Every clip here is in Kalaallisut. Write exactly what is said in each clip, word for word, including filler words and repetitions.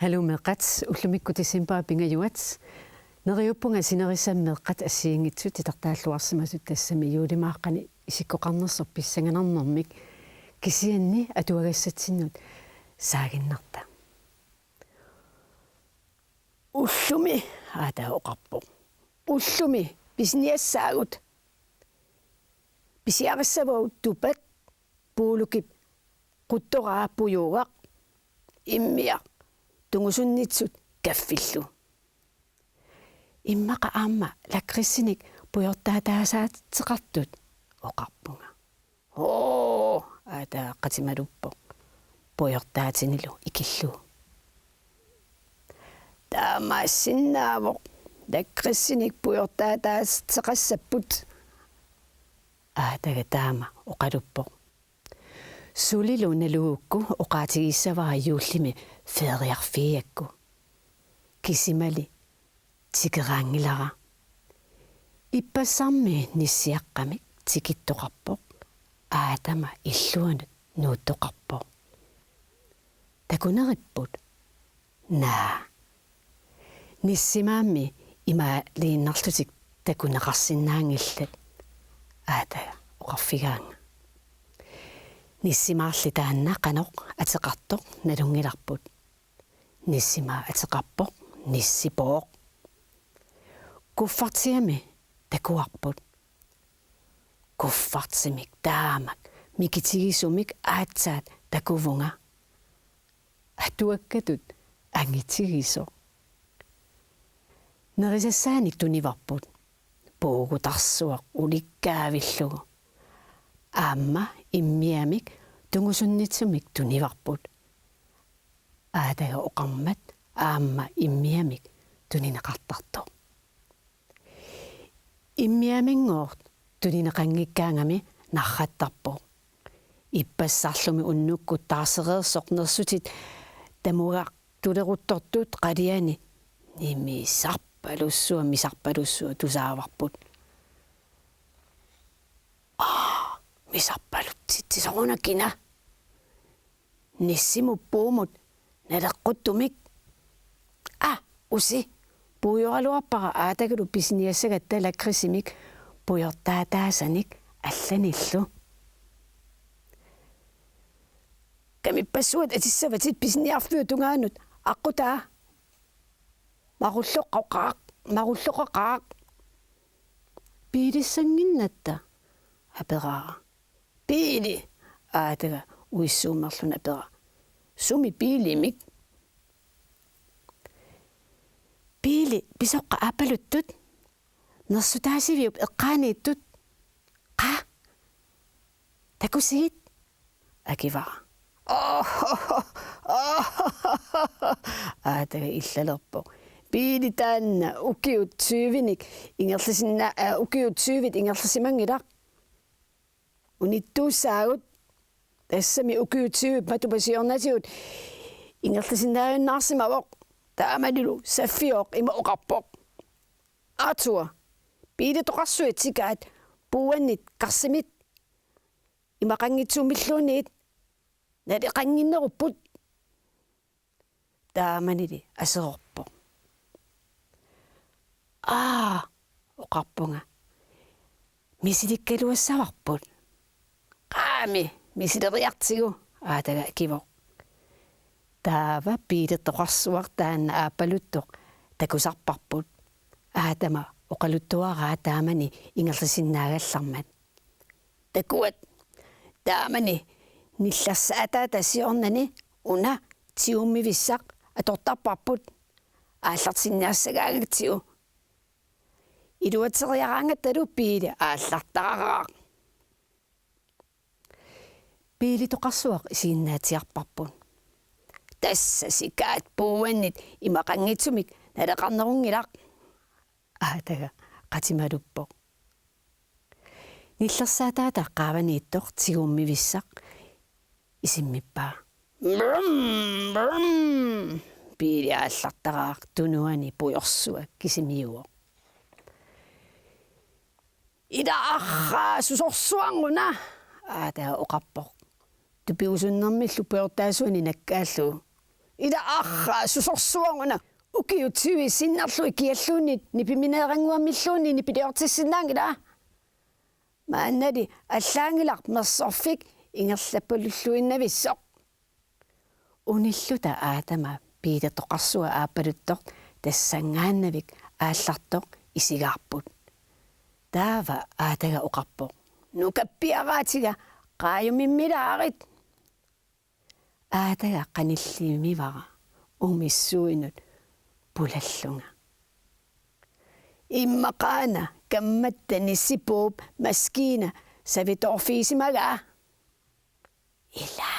Haluu meeqqat, ullumikkut decembarip pingajuat. Neriuppunga sinerissami meeqqat assigiinngitsut titartaalluarsimasut, tassami juulimaaqqani isikkoqarnersoq pissanganarnermik, kisianni atuagassatsinnut saaginnarta. Ullumi, aata oqarpoq. Ullumi pisiniassaagut. Pisiarissavagut tupat, puulukip quttoraa pujuugaq, immiaq tungusunnitsut kaffillu. Immaqa aamma lakridsinik pujortaataasaateqartut, oqarpunga. Oo, aata qatimaluppoq pujortaatinilu ikillugu. Taamaassinnaavoq, lakridsinik pujortaataasaateqassapput. Aataga taama oqaluppoq. Sulilu nalugukku oqaatigissavara juullimi feriarfigiakku. Kisimali tikeraanngilara. Ippassarmi nissiaqqamik tikittoqarpoq, aatama illuanut nuuttoqarpoq. Takuneripput? Naa. Nissimaammi imaaliinnarlutik takuneqarsinnaanngillat, aata oqarfigaanga. Nissimaarli taanna qanoq ateqartoq nalunngilarput. Nissimaa ateqarpoq Nissipooq. Kuffertiami takuarput. Kuffertimik taamak mikitigisumik aatsaat takuvunga. Atuakkatut angitigisoq. Nerisassaanik tunivarput. Puugutarsuaq ulikkaavillugu. Aamma immiamik tungusunnitsumik tunivarput. Aataga oqarmat aamma immiamik tunineqartartoq. Immiaminngooq tunineqanngikkaangami narrattarpoq. Ippassarlumi unnukkut taarsereersoq nersutit tamugaq tuleruttortut qaliani nimisarpalussuaq, misarpalussuaq tusaavarput. Aa, misarpalutsitsi, soorunami kina? Nissimut puumut naleqquttumik. Aa, usi, puiugaluarpara aatagalu pisiniassagatta lakridsimik pujortaataasanik allanillu. Kamippassuat atissavatit pisiniarfiup tungaanut aqqutaa? Marulloqaqaaq, marulloqaqaaq. Biilissannginnatta, aperaara. Biili, aataga uissuummerluni apera. Sumi biilimik? Biili pisoqqat aappaluttut, nersutaasiviup eqqaaniittut. Qaa? Takusigit? Akivara. Aataga illalerpoq. Biili taanna ukiut tyvenik ingerlasinna-, aa, ukiut tyvit ingerlasimanngilaq. Unittuussaagut, tassami ukiut tyvit matuma siornatigut ingerlasinnaajunnaarsimavoq. Taamanilu Saffioq ima oqarpoq: Arthur, biilitoqarsuit tikaat puuannit karsimit imaqanngitsuumilluunniit naleqannginnerupput. Taamanili aserorpoq. Aa, oqarpunga. Misilikkaluassavarput. Qaami, misileriartigu, aataga akivoq. Taava biilitoqarsuaq taanna aappaluttoq takusarparput. Aatama oqaluttuaraa taamani ingerlasinnaagallarmat. Takuat, taamani nillersaataata siornani una tigummivissaq atortarparput aallartinniassagaangatsigu. Iluatseriaraangattalu biili aallartararaaq. Biilitoqarsuaq isiginnaatsiarparput. Tassa sikaat puuannit imaqanngitsumik naleqarnerunngilaq, aataga qatimaluppoq. Nillersaataata qaavaniittoq tigummivissaq isimmippaa. Brum, brum. Biili aallartaraaq, tunuani pujorsua kisimiuvoq. Ila arraa, susorsuaruna, aataga oqarpoq tupigusunnermillu pujortaasuani nakkaallugu. Ila arraa, susorsuaq una. Ukiut tyve sinnerlugit kialluunniit nipimineerannguamilluunniit nipiliortissinnaanngilaq. Maannali allaanngilaq mersorfik ingerlappalulluinnavissoq. Unilluta Aatama Piitatoqarsuaq aappaluttoq tassanngaannavik aallartoq isigaarput. Taava Aataga oqarpoq: Nukappiaraatiga, qaajumimmilaarit. Aataga qanillimivara umissuinut pulallunga. Immaqaana kammatta nissipuup maskiina savitoorfigisimagaa. Ila,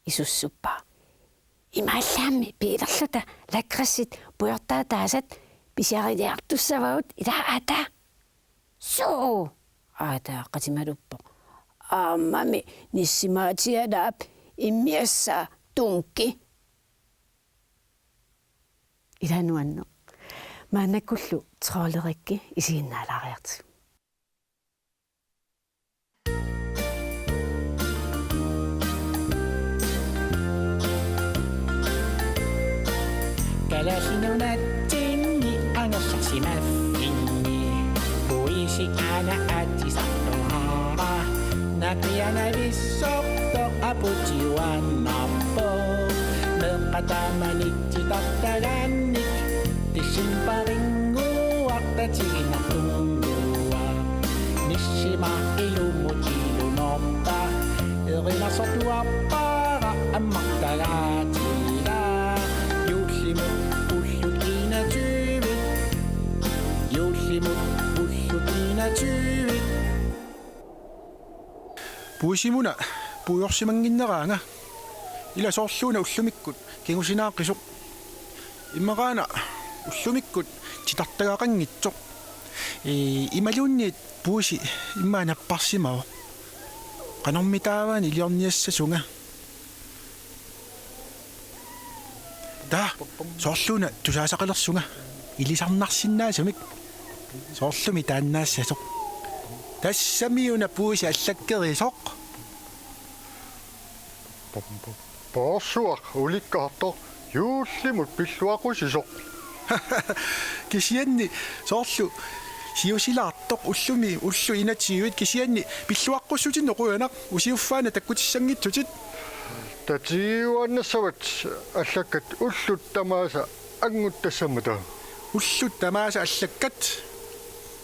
isussuppaa. Imaallaammi piilerluta lakridsit pujortaataasat pisiariliartussavagut, ilaa Aata? Suu, Aata qatimaluppoq. Aammami nissimaatialaap immiassaa Tunki. Ila nuanneq. Maannakkullu Trolderikki isiginnaalaariartigu. Kalaallit Nunaatsinni angerlarsimaffinni puisi aana aatsisartoq, naqianavissortoq aputiuaannarpoq. Meeqqat tamanit titartagaannik decembarinnguaq tatiginartunnguaq. Nissimaaq ilumut ilumoorpa, erinarsortuarpara ammartagaatiga. Juullimut ullut enogtyve, juullimut ullut enogtyve. Puisimuna puiorsimannginneraanga. Ila soorluuna ullumikkut kingusinaaqqisoq. Immaqaana ullumikkut titartagaqanngitsoq. Ee, imaluunniit puisi immaqa napparsimavoq. Qanormitaava iliorniassasunga. Taa, soorluuna tusaasaqalersunga. Ilisarnarsinnaasumik. Soorlumi taannaassasoq. Tassami una puisi allakkerisoq. Poorsuaq ulikkaartoq, juullimut pilluaqqusisoq. Kisianni soorlu siusilaartoq, ullumi ullut enogtyve, kisianni pilluaqqussutsinnik qujanaq, usiuffaana takkutissanngitsutit. Tatigiuaannassavat allakkat ullut tamaasa angutassammata. Ullut tamaasa allakkat.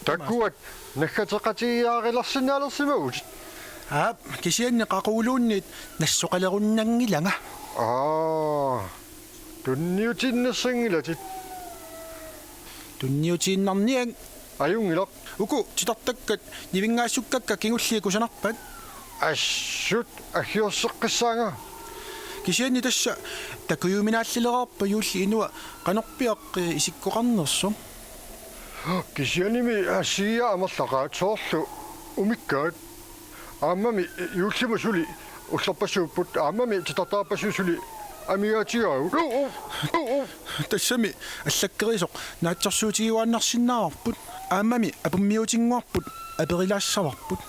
Takuat naggateqatigiiaarilersinnaalersimavutit. Aap, kisianni qaquguluunniit nassoqalerunnanngilanga. Aa, tunniutiinnassanngilatit. Tunniutiinnarniaruk. Ajunngilaq. Uku titartakkat nivinngaassukkakka kingulliit kusanarpat. Assut, aggiorseqqissaanga. Kisianni tassa takujuminaallileraarpa juulli inua qanorpiaq, eh, isikkoqarnersoq? Kisiannimi assigiiaat amerlaqaat, soorlu umikkaat. Aammami juullimut suli ullorpassuupput, aammami titartagarpassuit suli amigaatigaavut. Tassami allakkerisoq naatsorsuutigiuaannarsinnaavarput, aammami apummiutinnguarput aperilaassavarput.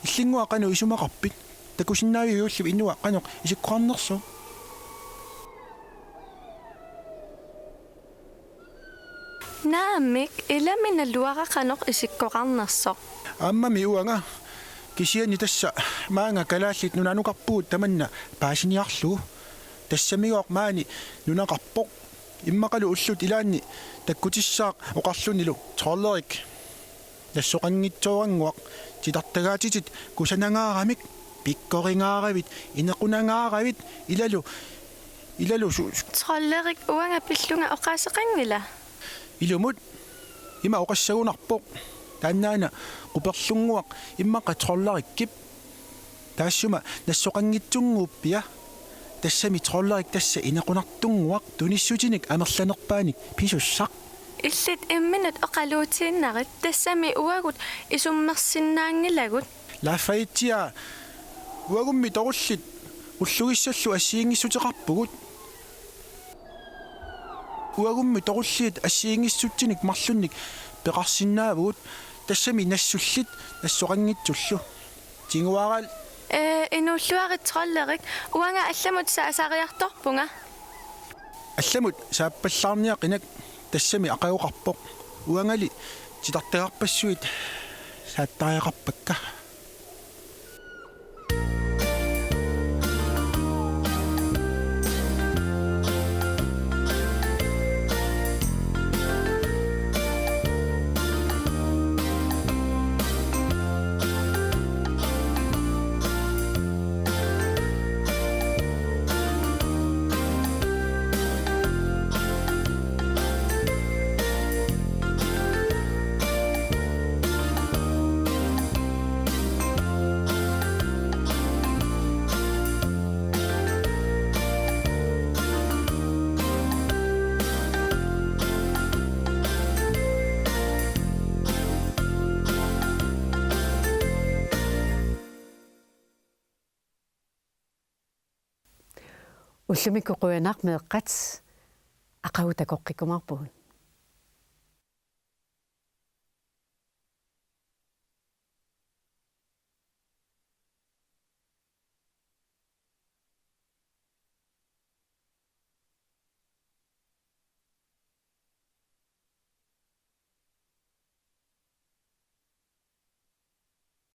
Illinngua qanoq isumaqarpit? Takusinnaaviuk juullip inua qanoq isikkoqarnersoq? Naamik, ilami naluara qanoq isikkoqarnersoq. Aammami uanga, kisianni tassa maanga Kalaallit Nunaanukarpugut tamanna paasiniarlugu. Tassamigooq maani nunaqarpoq. Immaqalu ullut ilaanni takkutissaaq oqarlunilu: Trolderik, nassoqanngitsoorannguaq, titartagaatitit kusanangaaramik, pikkorangaaravit, inequnangaaravit, ilalu, ilalu su-, su-. Trolderik, uanga pillunga oqaaseqanngila? Ilumut, ima oqassagunarpoq. Taannaana Quperlunnguaq immaqa Trolderikkip. Taassuma nassoqanngitsunnguuppia? Tassami Trolderik tassa inequnartunnguaq, tunissutinik amerlanerpaanik pisussaq. Illit imminut oqaluutiinnarit, tassami uagut isummersinnaanngilagut. Lafayettea, uagummi torullit ullugissallu assigiinngissutigeqarpugut. Uagummi torulliit assigiinngissutsinik marlunnik peqarsinnaavugut, tassami nassullit nassoqanngitsullu. Tiguaraal, Ee, inuulluarit trolderik, uanga allamut saasariartorpunga. Allamut saappallaarniaqinak tassami aqaguqarpoq. Uangali titartagarpassuit saattariaqarpakka. Ullumikkut qujanaq meeqqat, aqagu takoqqikkumaarpugut.